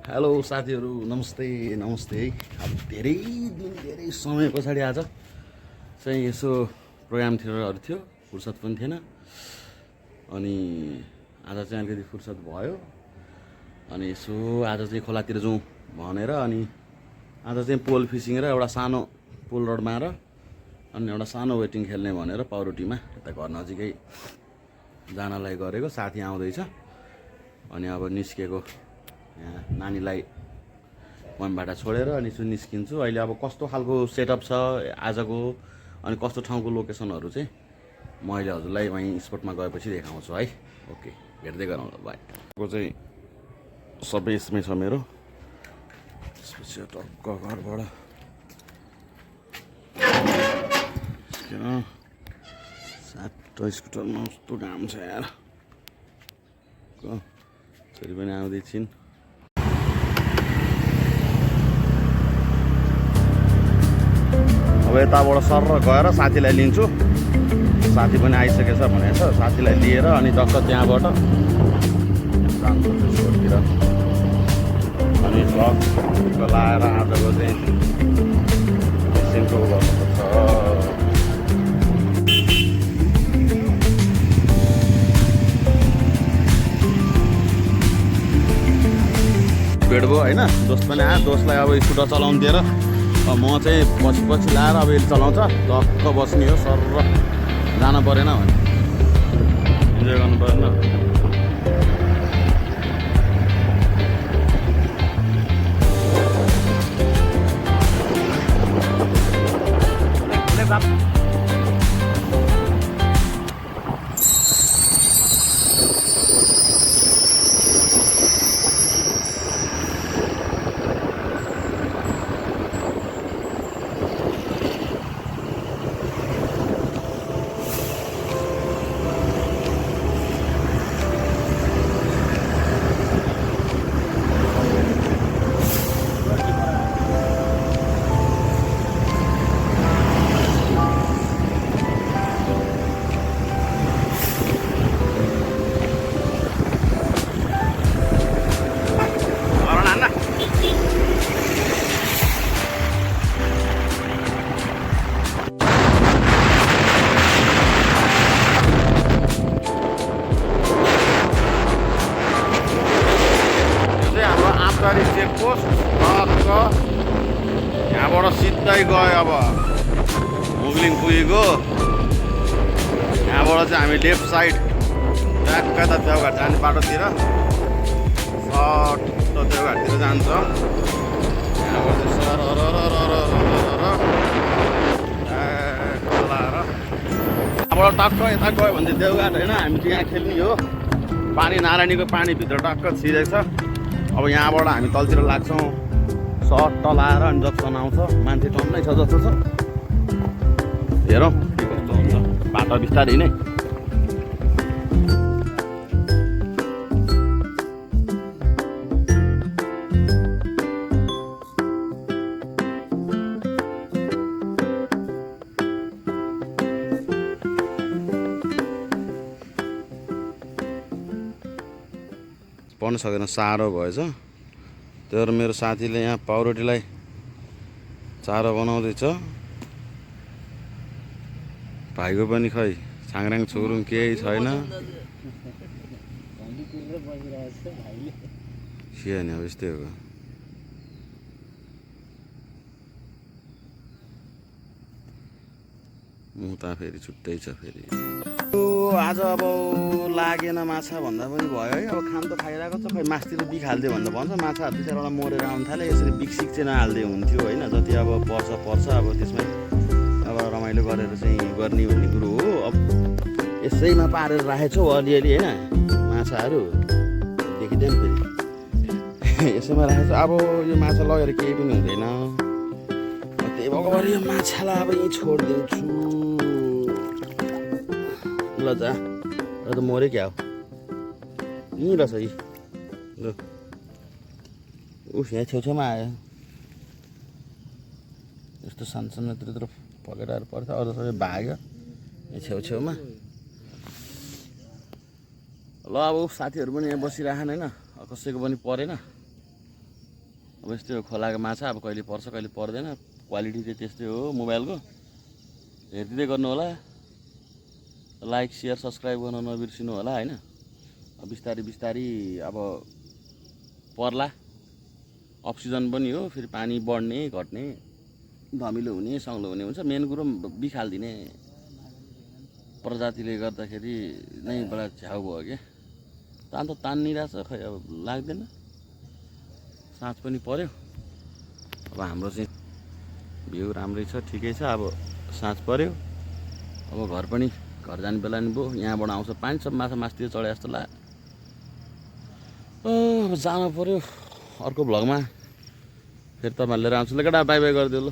Hello साथीहरू, नमस्ते नमस्ते है। अब धेरै समय पछाडि आज चाहिँ यसो प्रोग्रामतिरहरू थियो, फुर्सद पनि थिएन। अनि आज चाहिँ अलिकति फुर्सद भयो। अनि यसो आज चाहिँ खोलातिर जाउँ भनेर अनि आज चाहिँ पोल फिसिङ र एउटा सानो पोल रोडमा र अनि एउटा सानो वेटिङ खेल्ने भनेर पाउरोटीमा यता घर नजिकै जानलाई गरेको। साथी आउँदैछ अनि अब निस्केको यहाँ नानीलाई मम्मीबाट छोडेर अनि निस्किन्छु। अहिले अब कस्तो खालको सेटअप छ आजको अनि कस्तो ठाउँको लोकेसनहरू चाहिँ म अहिले हजुरलाई वहीँ स्पटमा गएपछि देखाउँछु है। ओके, भेट्दै गरौँ ल, बाई। को चाहिँ सबै यसमै छ मेरो। त्यसपछि टक्क घरबाट सातो स्कुटरमा कस्तो घाम छ यार। छोरी पनि आउँदैछिन्। अब यताबाट सर गएर साथीलाई लिन्छु। साथी पनि आइसकेछ भनेछ। साथीलाई लिएर अनि टक्क त्यहाँबाट जान्छु स्पोर्टतिर। अनि भ्लग लाएर आजको चाहिँ सिम्पल गर्नुपर्छ। भेट भयो होइन, दोस्त पनि आयो। दोस्तलाई अब स्कुटर चलाउनु दिएर म चाहिँ पछि लाएर अब यसले चलाउँछ। टक्क बस्ने हो, सर जान परेन भने इन्जोय गर्नु परेन। चेकपोस्ट यहाँबाट सिधै गयो। अब मुगलिङ पुगेको यहाँबाट चाहिँ हामी लेफ्ट साइड ट्याक्क त देवघाट जाने बाटोतिर सट्ट देवघाटतिर जान्छ। यहाँबाट चाहिँ सर लाएर यहाँबाट टक्क यता गयो भने चाहिँ देवघाट होइन। हामी चाहिँ यहाँ खेल्ने हो। पानी नारायणीको पानीभित्र टक्क छिरेको छ। अब यहाँबाट हामी तलतिर लाग्छौँ सट्ट लाएर अनि जक्सन आउँछ। मान्छे टन्नै छ जस्तो छ। हेरौँ के कस्तो हुन्छ बाटो बिस्तारै नै। पढ्न सकेन, साह्रो भएछ। तर मेरो साथीले यहाँ पाउरोटीलाई चारो बनाउँदैछ। भाइको पनि खै छाङराङ छुरुङ केही छैन। के नि अब यस्तै हो। मुता फेरि छुट्टै छ फेरि। आज अब लागेन माछा भन्दा पनि भयो है। अब खान त खाइरहेको छ, खै मासतिर बिख हालिदियो भन्दा भन्छ। माछाहरू दुई चारवटा मरेर आउनु थाल्यो। यसरी बिकसिक चाहिँ नहालिदिए हुन्थ्यो होइन। जति अब पर्छ अब त्यसमै अब रमाइलो गरेर चाहिँ गर्ने भन्ने कुरो हो। अब यसैमा पारेर राखेको छु अलिअलि होइन माछाहरू देखिँदैन फेरि। यसैमा राखेको छु। अब यो माछा लगेर केही पनि हुँदैन। त्यही भएर यो माछालाई अब यहीँ छोडिदिन्छु। ल जा, र त मऱ्यो क्या हो। यहीँ रहेछ यी। ल यहाँ छेउछेउमा आयो। यस्तो सानो यत्रो पकेटाहरू पर्छ। अरू सबै भाग्यो यहाँ छेउछेउमा। ल अब साथीहरू पनि यहाँ बसिरहेन होइन, कसैको पनि परेन। अब यस्तै हो खोलाको माछा, अब कहिले पर्छ कहिले पर्दैन, क्वालिटी चाहिँ त्यस्तै हो मोबाइलको। हेरिदिँदै गर्नु होला, लाइक सेयर सब्सक्राइब गर्न नबिर्सिनु होला होइन। बिस्तारी बिस्तारी अब पर्ला, अफ सिजन पनि हो, फेरि पानी बढ्ने घट्ने, धमिलो हुने सङ्लो हुने हुन्छ। मेन कुरो बिखालिदिने प्रजातिले गर्दाखेरि नै बडा झ्याउ भयो क्या। तान त तान्निरहेछ, खै अब लाग्दैन। साँझ पनि पर्यो, अब हाम्रो चाहिँ भ्यू राम्रै छ, ठिकै छ। अब साँझ पर्यो, अब घर जाने बेला नि भयो। यहाँबाट आउँछ पानी, सब माछा मासतिर चढे जस्तो लाग्यो। अब जानु पर्यो अर्को भ्लगमा, फेरि तपाईँहरू लिएर आउँछु। ल केटा बाई बाई गरिदियो ल।